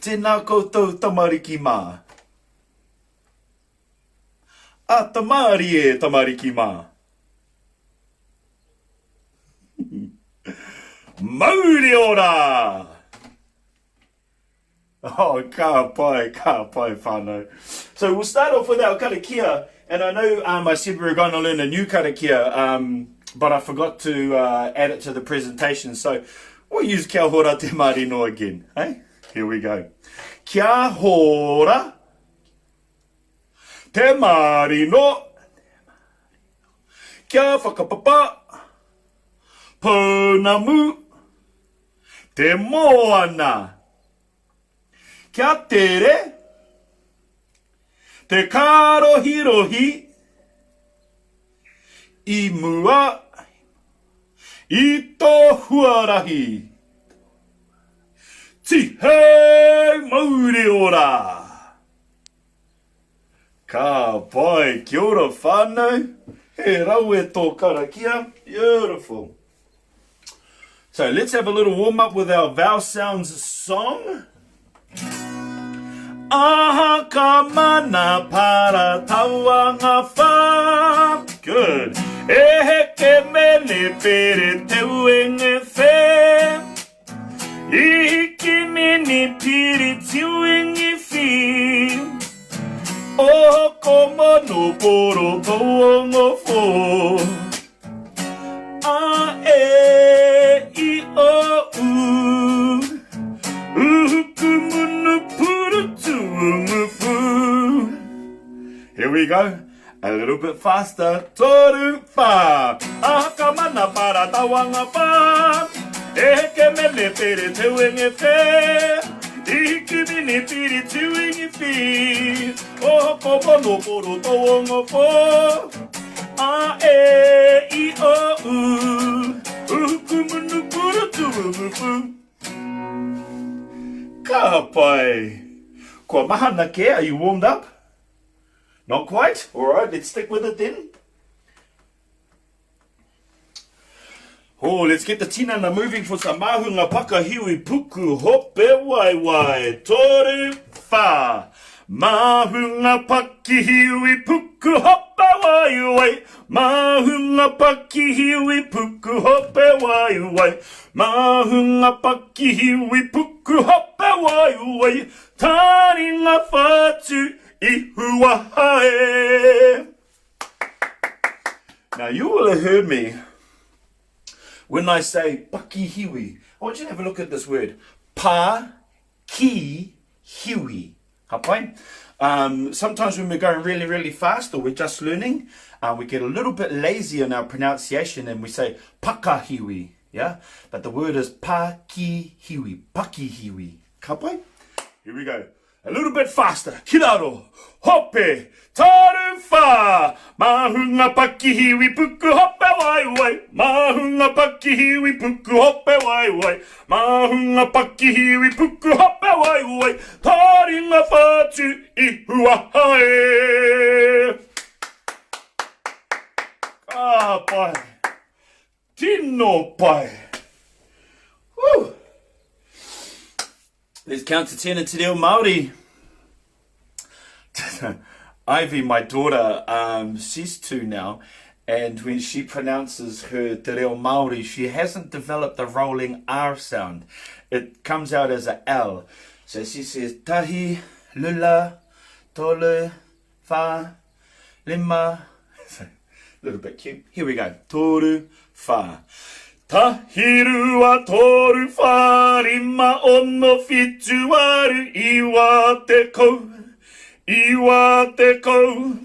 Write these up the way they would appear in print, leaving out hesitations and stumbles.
Tēnā koutou tamariki mā. Ata mārie tamariki mā. Mauri ora! Oh, ka pai, ka pai whānau. So we'll start off with our karakia, and I know um, I said we were going to learn a new karakia, um, but I forgot to uh, add it to the presentation, so we'll use Kia hora te marino again. Hey? Here we go. Kia hora te marino. Kia whakapapa pounamu te moana. Kia tere te kārohirohi i mua i tō huarahi. Tihei mauri ora! Ka pai, kia ora whānau. He rawe tō karakia, beautiful. So let's have a little warm up with our vowel sounds song. Aha ka mana para taua ngā whā. Good. E heke mene pere te uenge whē. I hiki mini piri tiuingi whi. Oho ko mano poro tauongo fo. A e i o u. Uhuku munu puru tuungu fu. Here we go. A little bit faster, toru, wha. Aha ka mana para tawanga wha. E heke mene pere te wenge whe. I hiki mini piri tuingi whi. Oho ko mono poro tawanga who. A e i o u. Uhuku munu puru tuungu fu. Ka pai. Kua mahana ke, are you warmed up? Not quite? All right, let's stick with it then. Oh, let's get the tinana moving for some mahunga pakahiwi puku hope waiwai. Toru, wha. Mahunga pakihiwi puku hope waiwai. Mahunga pakihiwi puku hope waiwai. Mahunga pakihiwi puku hope waiwai. Taringa whatu i huahae. Now you will have heard me when I say pakihiwi. I want you to have a look at this word. Pa ki hiwi. Ka pai? Um, sometimes when we're going really, really fast or we're just learning, uh, we get a little bit lazy in our pronunciation and we say pakahiwi. Yeah? But the word is pakihiwi. Pakihiwi. Ka pai? Here we go. A little bit faster. Ki raro. Hope. Toru wha. Mahunga pakihiwi puku hope waiwai. Mahunga pakihiwi puku hope waiwai. Mahunga pakihiwi puku hope waiwai. Taringa whatu i huahae. Ka pai. Tino pai. Woo. Let's count to 10 in Te Reo Māori. Ivy, my daughter, um, she's two now, and when she pronounces her Te Reo Māori, she hasn't developed the rolling R sound. It comes out as a L. So she says, tahi, lula, tolu, wha, lima. A little bit cute. Here we go. Toru, wha. Tahirua, toru, wha, rima, ono, whitu, waru, iwa, te kou. Iwa, te kou.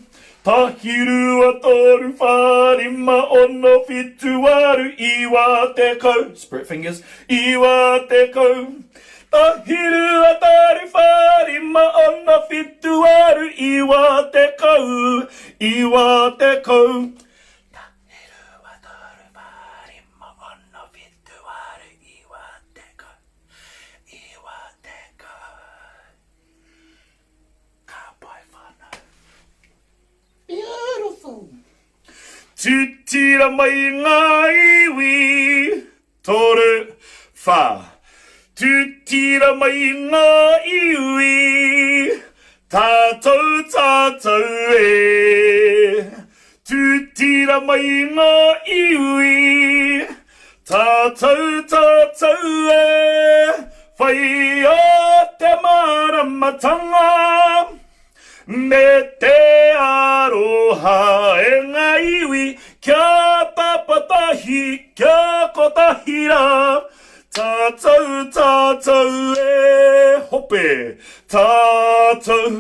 Tahirua, toru, wha, rima, ono, whitu, waru, iwa, te kou. Spread fingers. Iwa, te kou. Tahiru ataru wharima ono whitu aru 90 90 Tahiru ataru wharima ono whitu aru 90 90 Ka pai whanau. Beautiful! Tutira mai ngā iwi. Toru, wha. Tū. Tira mai ngā iwi, tātou tātou e. Tūtira mai ngā iwi, tātou tātou e. Whaia te māramatanga. Me te aroha e ngā iwi kia tapatahi, kia kotahi rā. Tātou, tātou e hope, tātou,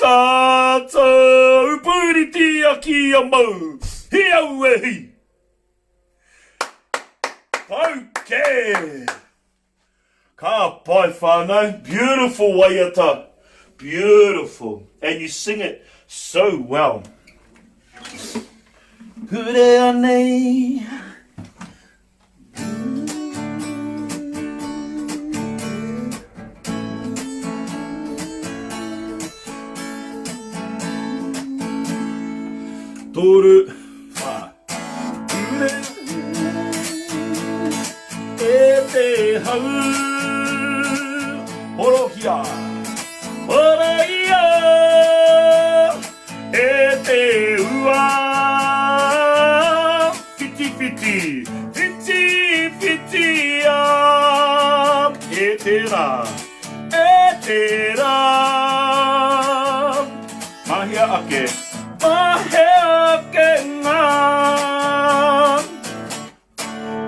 tātou puritia kia mau, hi aue hi! Tau kē! Ka pai whānau, beautiful waiata, beautiful, and you sing it so well. Purea nei. Toru, wha. Purea E te hau horohia, horoia, e te ua whitiwhiti, whitiwhitia, e te rā, e te rā. Mahia ake, mahia ake ngā.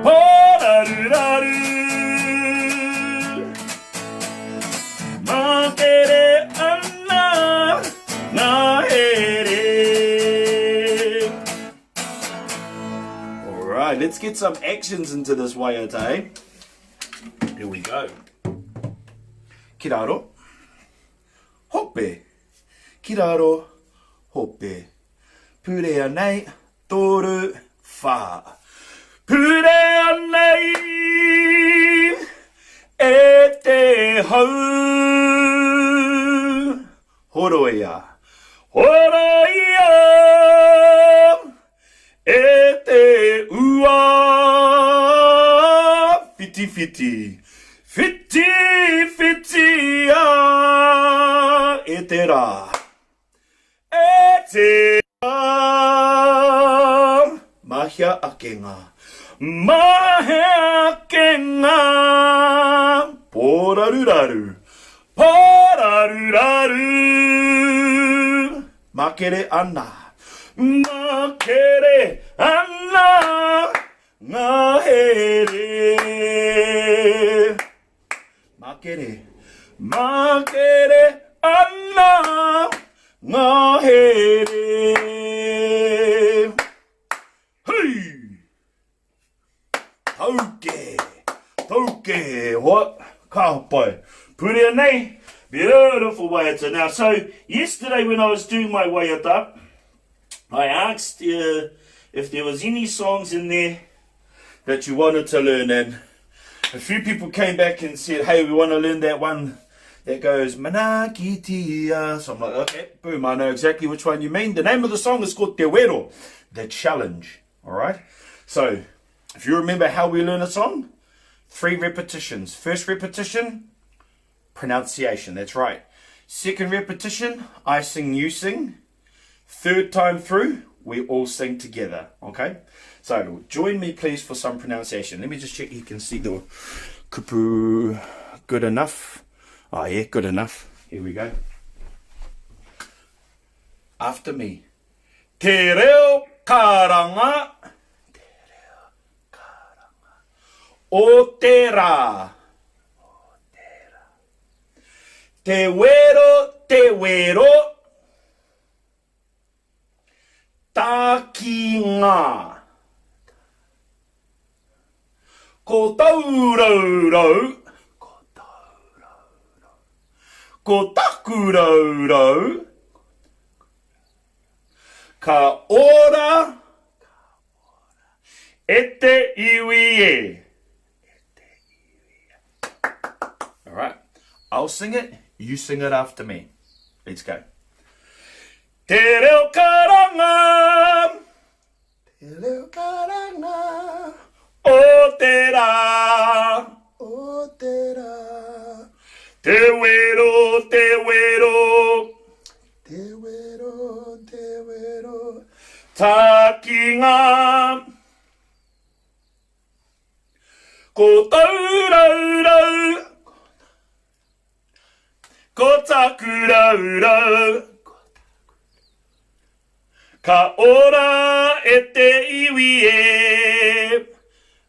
Pōraruraru Makere ana ngā here. Alright, let's get some actions into this waiata, eh? Here we go. Ki raro, hope. Ki raro, hope. Purea nei, Toru, wha. Purea nei e te hau. Horoia. Horoia e te ua. Whitiwhiti. Whitiwhitia e te ra. E te Mahia ake ngā. Mahia ake ngā. Pōraruraru. Pōraruraru. Makere ana. Makere ana ngā here. Makere, makere ana ngā here. Hei! Tauke, tauke, hoa, ka pai. Purea nei, beautiful waiata. Now, so, yesterday when I was doing my waiata, I asked uh, if there was any songs in there that you wanted to learn and a few people came back and said, hey, we want to learn that one that goes Manakitia. So I'm like, okay, boom, I know exactly which one you mean. The name of the song is called Te Wero, The Challenge. All right. So if you remember how we learn a song, three repetitions. First repetition, pronunciation. That's right. Second repetition, I sing, you sing. Third time through, we all sing together, okay? So join me please for some pronunciation. Let me just check you can see the kupu good enough. Oh yeah, good enough. Here we go. After me. Te reo karanga. Te reo karanga. O te rā. O te rā. Te wero, te wero. Tāki ngā. Ko tauraurau. Ko tauraurau. Ko takuraurau. Ka ora. Ka ora. E te iwi e. E te iwi e. All right. I'll sing it, you sing it after me. Let's go. Te reo karanga. Te reo karanga. O te rā. O te rā. wero, te wero, takinga. Ko tauraurau, ko takuraurau, Ka ora e te iwi e.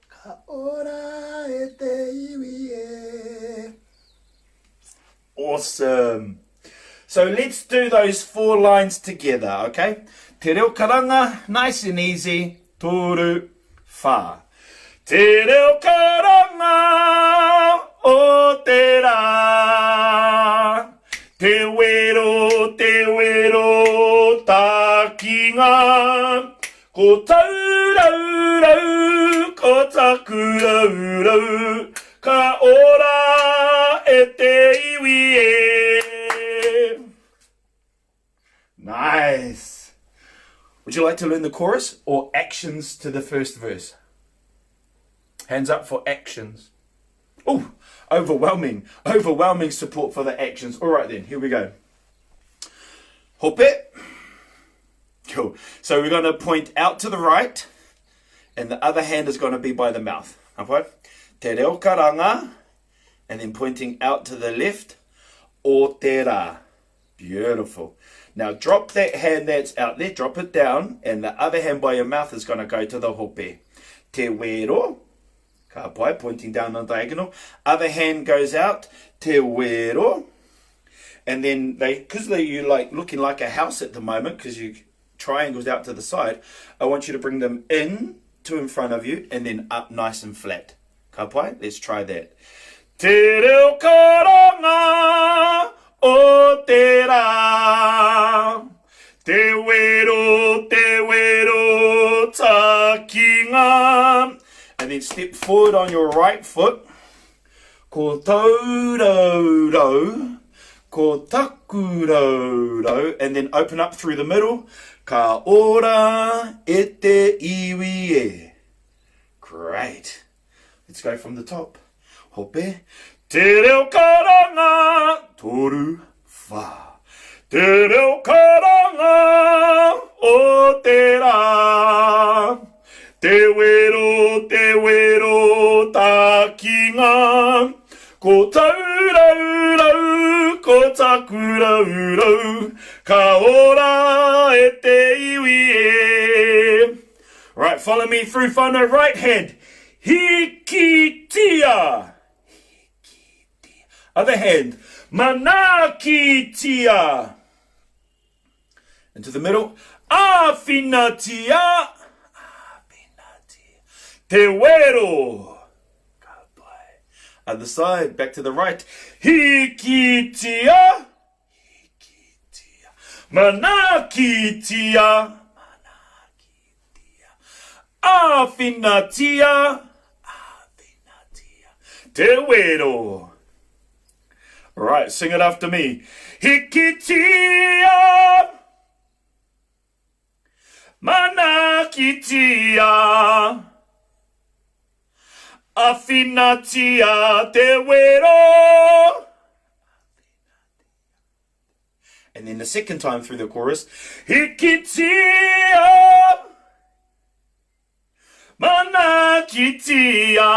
Ka ora e te iwi e. Awesome. So let's do those four lines together, okay? Te reo karanga, nice and easy, toru, whā. Te reo karanga o te rā, Te wero, te wero takinga, Ko tauraurau, ko taku raurau, Ka ora e te iwi e. Nice. Would you like to learn the chorus or actions to the first verse? Hands up for actions. Oh, overwhelming, overwhelming support for the actions. All right then, here we go. Hope it. Cool. So we're going to point out to the right, and the other hand is going to be by the mouth. Okay? Te reo karanga, and then pointing out to the left, o te rā. Beautiful. Now drop that hand that's out there, drop it down, and the other hand by your mouth is going to go to the hope. Te wero, ka pai, pointing down on diagonal. Other hand goes out, te wero. And then they, because they, you like looking like a house at the moment, because you triangles out to the side, I want you to bring them in to in front of you and then up nice and flat. Ka pai? Let's try that. Te reo karanga o te rā, Te wero, te wero takinga. And then step forward on your right foot. Ko tauraurau, ko takuraurau. And then open up through the middle. Ka ora e te iwi e. Great. Let's go from the top. Hope. Te reo karanga, toru, wha. Te reo karanga o te rā. Te wero, te wero takinga. Ko tauraurau, ko takuraurau, ka ora e te iwi e. Right, follow me through whānau right hand. Hikitia. Hikitia. Other hand. Manaakitia. Into the middle. Āwhinatia. Āwhinatia. Te wero. Ka pai. Other side, back to the right. Hikitia. Hikitia. Manaakitia. Manaakitia. Āwhinatia. Āwhinatia. Te wero. Right, sing it after me. Hikitia. Manaakitia. Awhinatia te wero. And then the second time through the chorus, Hikitia, Manaakitia,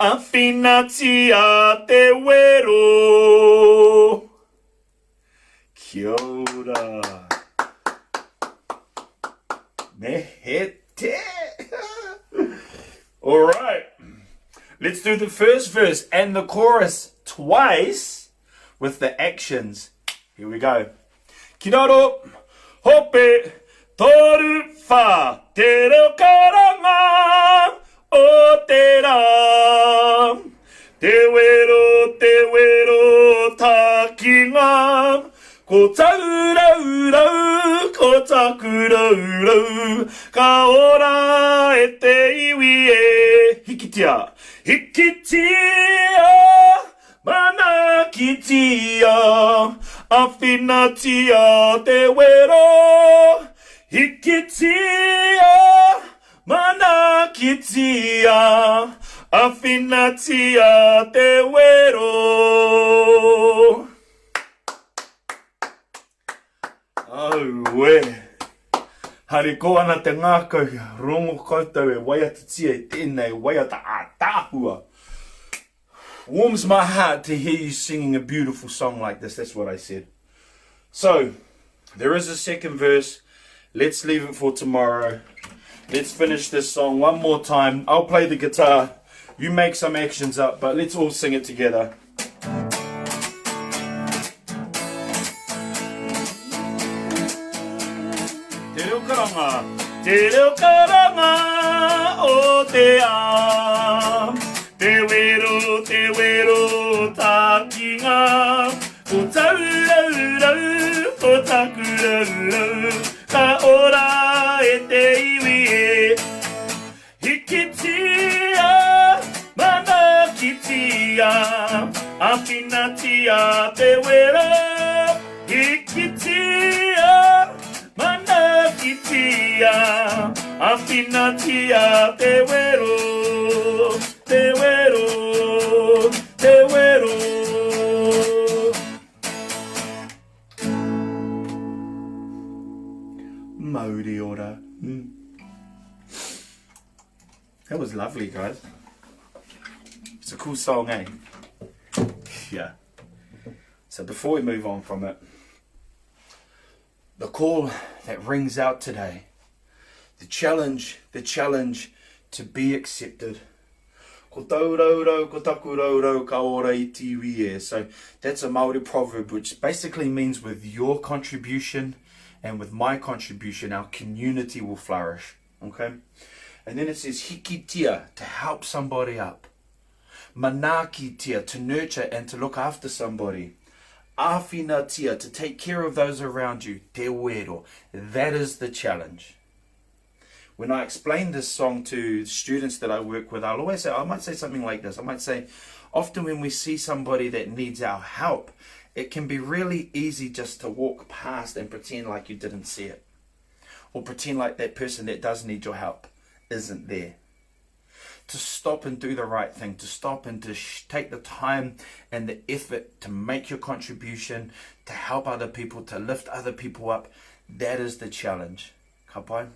Awhinatia te wero. Kia ora. Me he te. All right. Let's do the first verse and the chorus twice with the actions. Here we go. Kiraro, hope, toru, wha, te reo karanga o te rā. Te wero, te wero, takinga, ko tauraurau, ko takuraurau, ka ora e te iwi e. Hikitia, hikitia, manaakitia, awhinatia te wero. Hikitia, Manaakitia, awhinatia te wero. Auē! Hariko ana te ngākau kia rongo koutou e waiatatia i tēnei waiata ātaahua. Warms my heart to hear you singing a beautiful song like this, that's what I said. So, there is a second verse. Let's leave it for tomorrow. Let's finish this song one more time. I'll play the guitar. You make some actions up, but let's all sing it together. Te reo karanga, te reo karanga o te ao. Te wero, te wero takinga. Ko tauraurau, ko takuraurau. Ka ora e te iwi e. Hikitia, manaakitia, āwhinatia te wera. Hikitia, manaakitia, āwhinatia te wero, te wero, te wero. Mauri ora. Mm. That was lovely, guys. It's a cool song, eh? Yeah. So before we move on from it, the call that rings out today, the challenge, the challenge to be accepted. Ko tau raurau, ko taku raurau, ka ora i tiwi e. So that's a Māori proverb which basically means with your contribution and with my contribution, our community will flourish. Okay? And then it says hikitia, to help somebody up. Manaakitia, to nurture and to look after somebody. Āwhinatia, to take care of those around you. Te wero. That is the challenge. When I explain this song to students that I work with, I'll always say, I might say something like this. I might say, often when we see somebody that needs our help, it can be really easy just to walk past and pretend like you didn't see it. Or pretend like that person that does need your help isn't there to stop and do the right thing, to stop and to take the time and the effort to make your contribution, to help other people, to lift other people up. That is the challenge. Ka pai?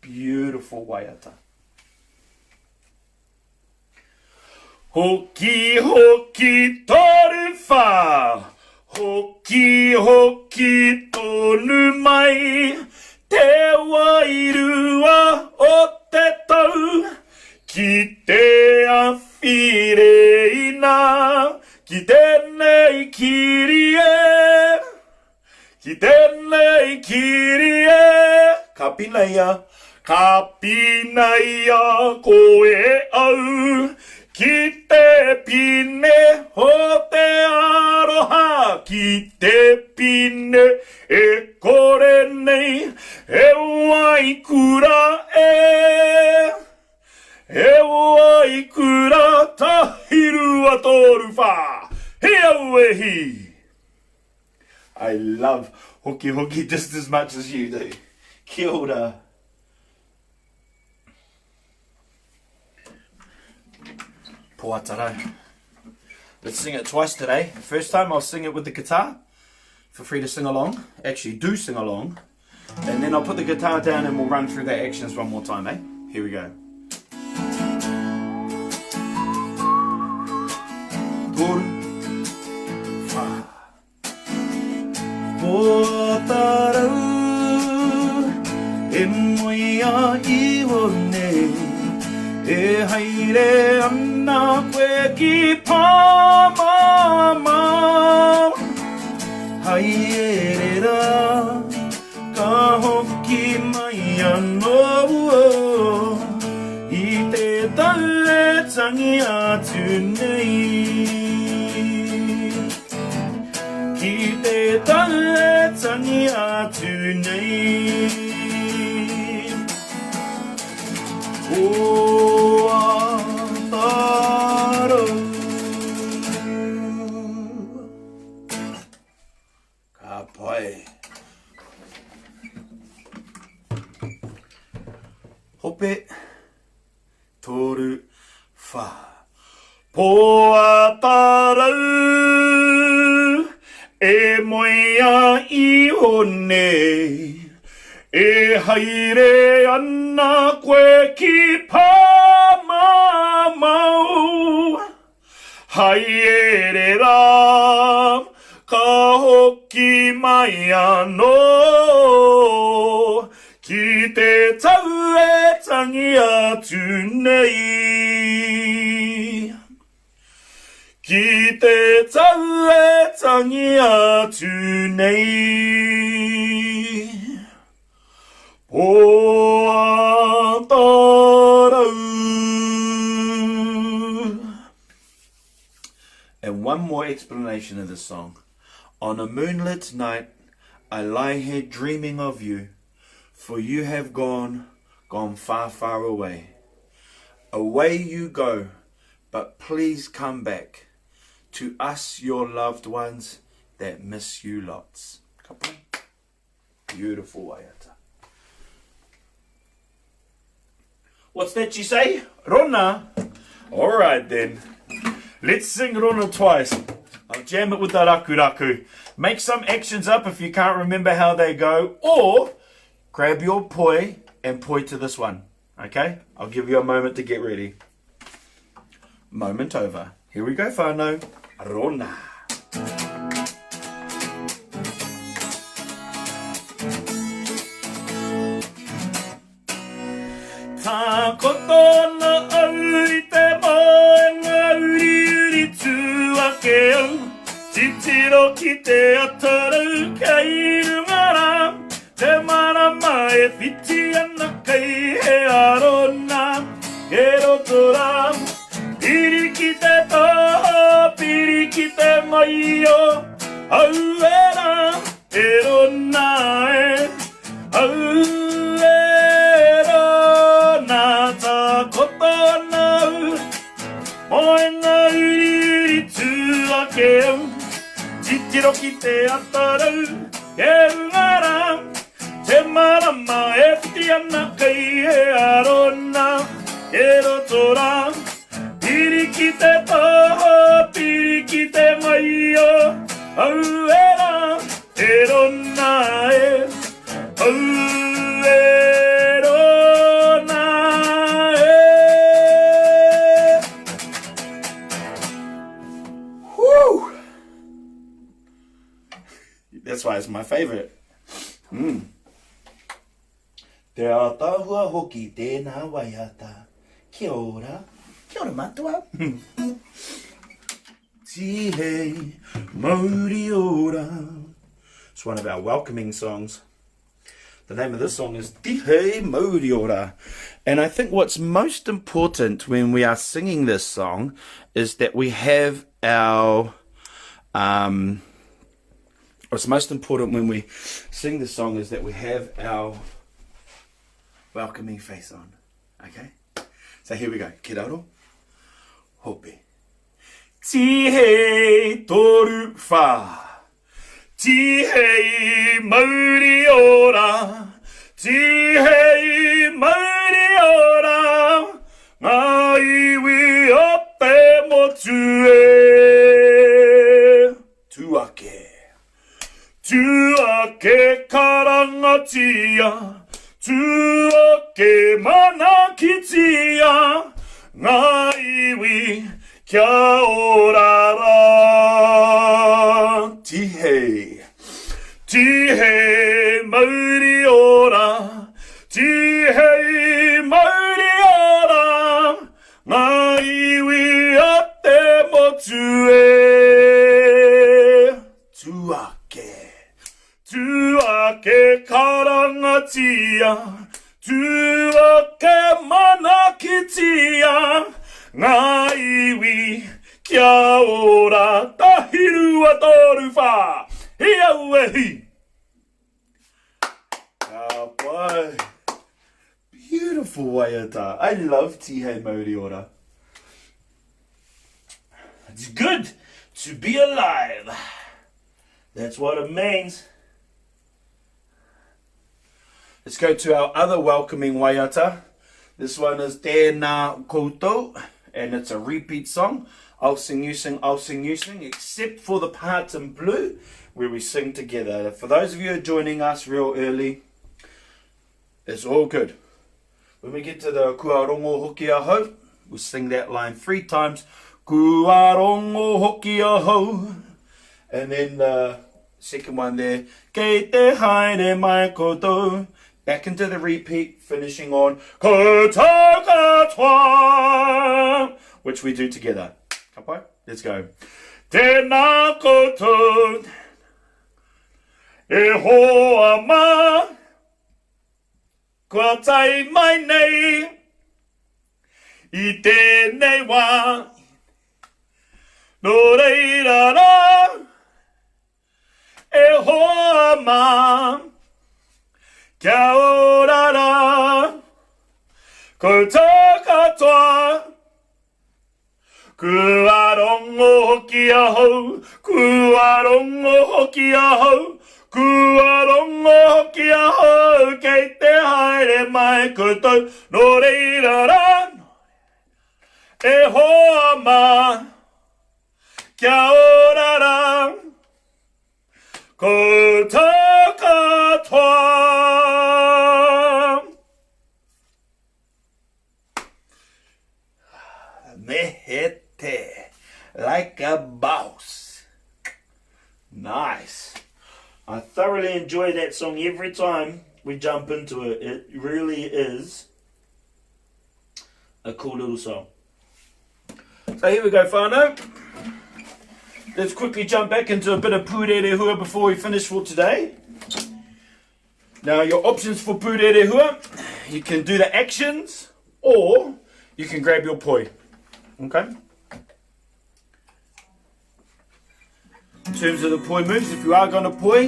Beautiful waiata. Hoki hoki toru whā, hoki hoki tonu mai, te wairua o te tau, ki te awhi reina, ki tēnei kiri e. Ki tēnei kiri e, ka pinaia, ka pinaia koe e au, ki te pine o te aroha, ki te pine e kore nei e waikura e. E waikura tahirua toru whā, he aue hi! I love hoki hoki just as much as you do. Kia ora. Poatarau. Let's sing it twice today. First time I'll sing it with the guitar. Feel free to sing along. Actually, do sing along. And then I'll put the guitar down and we'll run through the actions one more time, eh? Here we go. Toru, whā. Pōtarau, e moe a iho nei, e haere ana koe ki Pāmamao. Haere rā, ka hoki mai anō I te tau e tangi atu nei Ki te tau e tangi atu nei O Atarau. Ka pai. Hope, toru, wha. Poatarau, E moea iho nei, e haere ana koe ki Pāmamao. Haere rā, ka hoki mai anō ki te tau e tangi atu nei. Ki te tau e tangi atu nei. Poatarau. And one more explanation of this song. On a moonlit night, I lie here dreaming of you, for you have gone, gone far, far away. Away you go, but please come back to us, your loved ones that miss you lots. Ka pai. Beautiful waiata. What's that you say? Rona? All right then. Let's sing Rona twice. I'll jam it with the rakuraku. Make some actions up if you can't remember how they go, or grab your poi and poi to this one. Okay? I'll give you a moment to get ready. Moment over. Here we go, whānau. Rona. Takoto ana au i te moenga uriuri tū ake au Titiro ki te atarau kei runga rā Te marama e whiti ana kei he arona Ke roto rā Piri ki te taha, piri ki te maio Aue rā, e rona e Aue rona, takoto ana au Moenga uriuri tū ake au Titiro ki te atarau, ke runga rā Te marama e whiti ana kei he arona Ke roto rā Piri ki te taha, piri ki te ngaio Aue rā, e rona e Aue rona e Woo! That's why it's my favourite. Mm. Te ātaahua hoki tēnā waiata. Kia ora. Kia ora matua. Tihei mauri ora. It's one of our welcoming songs. The name of this song is Tihei Mauri Ora. And I think what's most important when we are singing this song is that we have our um, what's most important when we sing this song is that we have our welcoming face on. Okay? So here we go. Ki raro. Hope. Tihei toru whā. Tihei mauri ora. Tihei mauri ora. Ngā iwi o te motu e. Tū ake. Tū ake karangatia, tū ake manaakitia, ngā iwi kia ora rā. Tihei, tihei mauri ora, tihei mauri ora, Ngā iwi o te motu e. Tū ake, tū ake karangatia, tū ake manaakitia, ngā iwi kia ora, tahi rua toru whā, hi aue hi! Ka pai. Beautiful waiata. I love Tihei Mauri Ora. It's good to be alive. That's what it means. Let's go to our other welcoming waiata. This one is Tēnā Koutou. and it's a repeat song. I'll sing, you sing, I'll sing, you sing, except for the parts in blue where we sing together. For those of you who are joining us real early, it's all good. When we get to the kua rongo hoki ahau, we sing that line three times. Kua rongo hoki ahau. And then the second one there, kei te haere mai koutou. Back into the repeat, finishing on koutou katoa, which we do together. Ka pai? Let's go. Tēnā koutou, e hoa mā, Kua tae mai nei i tēnei wā, nō reira rā, e hoa mā, kia ora rā, koutou katoa. Kua rongo hoki ahau, kua rongo hoki ahau, kua rongo hoki ahau kei te haere mai koutou, nō reira rā, e hoa mā, kia ora rā, koutou katoa. Me he te, like a boss. Nice. I thoroughly enjoy that song every time we jump into it. It really is a cool little song. So here we go, whānau. Let's quickly jump back into a bit of pūrerehua before we finish for today. Now your options for pūrerehua, you can do the actions or you can grab your poi. Okay? In terms of the poi moves, if you are going to poi,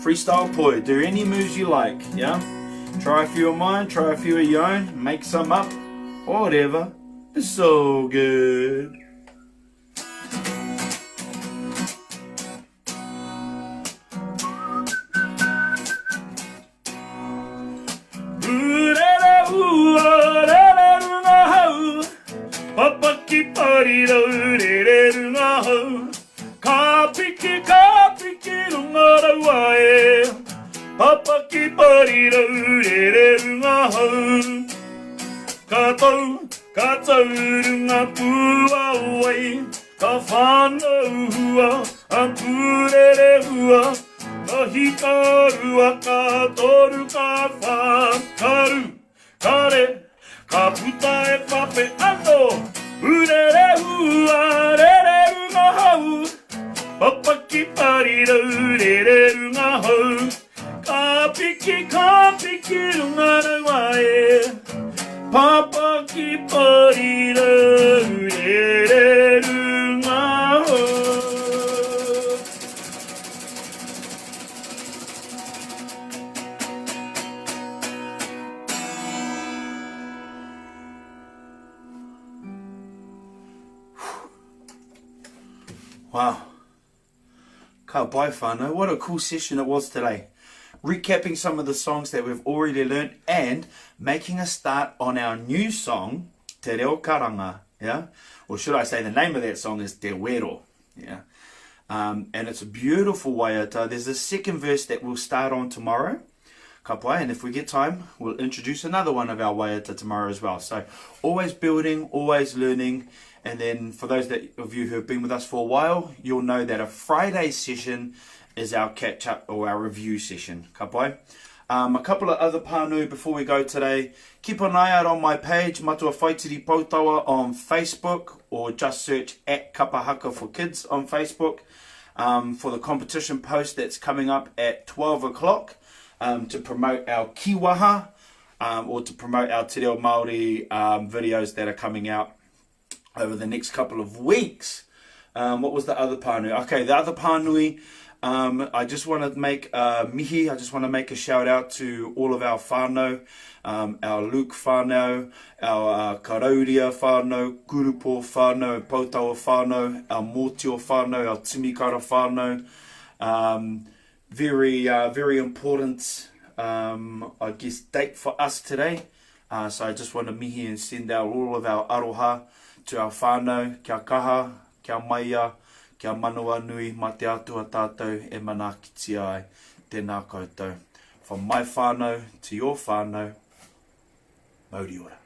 freestyle poi. Do any moves you like, yeah? Try a few of mine, try a few of your own, make some up, or whatever. It's so good. Papaki parirau rere runga hau Ka piki, ka piki runga raua e Papaki parirau rere runga hau Ka tau, ka tau runga pūawai Ka whānau hua a Pūrerehua, ka hika rua, ka toru, ka whā, ka ru, ka re, ka puta e pape anō, Pūrerehua, rere runga hau, papaki parirau, rere runga hau, ka piki, ka piki runga raua e, papaki parirau, rere runga hau. Wow. Ka pai whānau, what a cool session it was today. Recapping some of the songs that we've already learnt and making a start on our new song, Te Reo Karanga, yeah? Or should I say the name of that song is Te Wero, yeah? Um, and it's a beautiful waiata. There's a second verse that we'll start on tomorrow. Ka pai, and if we get time, we'll introduce another one of our waiata tomorrow as well. So always building, always learning, and then for those that, of you who have been with us for a while, you'll know that a Friday session is our catch up or our review session. Ka pai. Um, a couple of other pānui before we go today. Keep an eye out on my page, Matua Whaitiri Poutawa on Facebook, or just search at Kapa Haka for Kids on Facebook um, for the competition post that's coming up at 12 o'clock um, to promote our kiwaha um, or to promote our Te Reo Māori um, videos that are coming out over the next couple of weeks. Um, what was the other pānui? Okay, the other pānui, um, I just want to make a mihi, I just want to make a shout out to all of our whānau, um, our Luke whānau, our uh, Karauria whānau, Kurupo whānau, Poutawa whānau, our Mōtio whānau, our Timikara whānau. Um, very, uh, very important, um, I guess, date for us today. Uh, so I just want to mihi and send out all of our aroha to our whānau, kia kaha, kia maia, kia manawanui mā te Atua tātou e manaakitia ai. Tēnā koutou. From my whānau to your whānau, mauri ora.